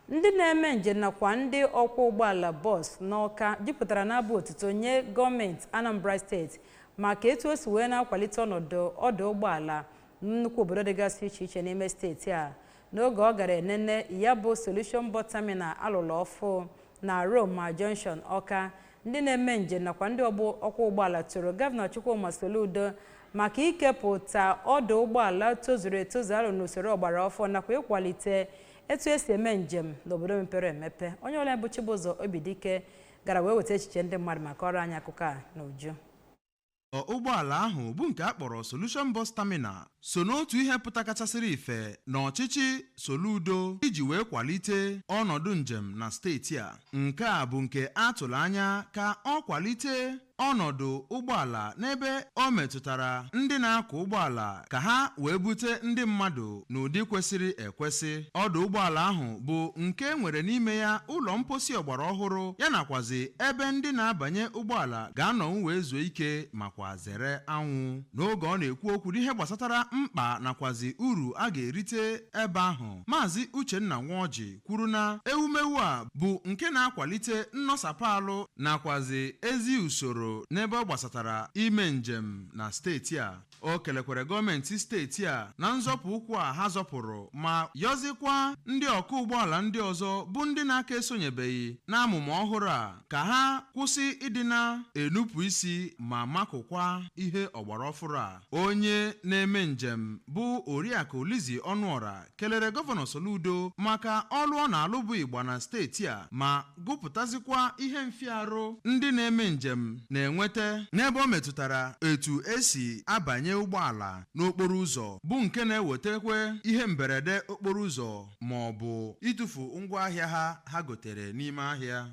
Ndị na-eme njem nakwa ndị ọkwọ ụgbọala bọs n'Awka jupụtara n'abụ otuto nye gọọmenti Anambra Steeti maka etu o si wee na-akwalite ọnọdụ ọdụ ụgbọala nnukwu obodo dịgasị iche iche n'ime steeti a. N'oge ọ gara enene ya bụ Solution Bus Terminal alụlụ ọfụ na Roma Junction, Awka, ndị na-eme njem nakwa ndị ọkwọ ụgbọala toro Gọvanọ Chukwuma Soludo maka ikepụta ọdụ ụgbọala tozuru etozu alụ n'usoro ọgbara ọfụ nakwa ịkwalite etu esi eme njem n'obodo mepere emepe. Onye ọla bụ Chibụzọ Obidike gara wee weta echiche ndị mmadụ maka ọrụ anyị akụkọ a n'uju. Ụgbọala ahụ bụ nke a kpọrọ Solution Bus Terminal so n'otu ihe pụtakachasịrị ife n'ọchịchị Soludo iji wee kwalite ọnọdụ njem na steeti a. Nke a bụ nke a tụrụ anya ka ọ kwalite ọnọdụ ụgbọala n'ebe ọ metụtara ndị na-akwọ ụgbọala ka ha wee bute ndị mmadụ n'ụdị kwesịrị ekwesị. Ọdụ ụgbọala ahụ bụ nke nwere n'ime ya ụlọ mposi ọgbara ọhụrụ, ya nakwazi ebe ndị na-abanye ụgbọala ga-anọ wee zuo ike makwa zere anwụ. N'oge ọ na-ekwu okwu n'ihe gbasatara mkpa nakwazi uru a ga-erite ebe ahụ, Maazị Uchenna Nwaọjị kwuru na ewumewu a bụ nke na-akwalite nnọsapụ alụ nakwazi ezi usoro n'ebe ọ gbasatara ime njem na steeti a. O kelekwere gọọmenti steeti a na nzọpụ ụkwụ a ha zọpụrụ, ma yọzikwa ndị ọkụ ụgbọala ndị ọzọ bụ ndị na-aka esonyebeghị n'amụma ọhụrụ a ka ha kwụsị ịdị na-enupụ isi ma makụkwa ihe ọgbara ọfụrụ a. Onye na-eme njem bụ Oriakụ Lizzy Ọnụọra kelere Gọvanọ Soludo maka ọlụ ọ na-alụ bụ ịgba na steeti a, ma gụpụtazikwa ihe mfiarụ ndị na-eme njem na-enweta n'ebe ọ metụtara etu esi abanye ụgbọala n'okporo ụzọ, bụ nke na-ewetakwa ihe mberede okporo ụzọ ma ọ bụ ịtụfu ngwaahịa ha ha gotere n'ime ahịa.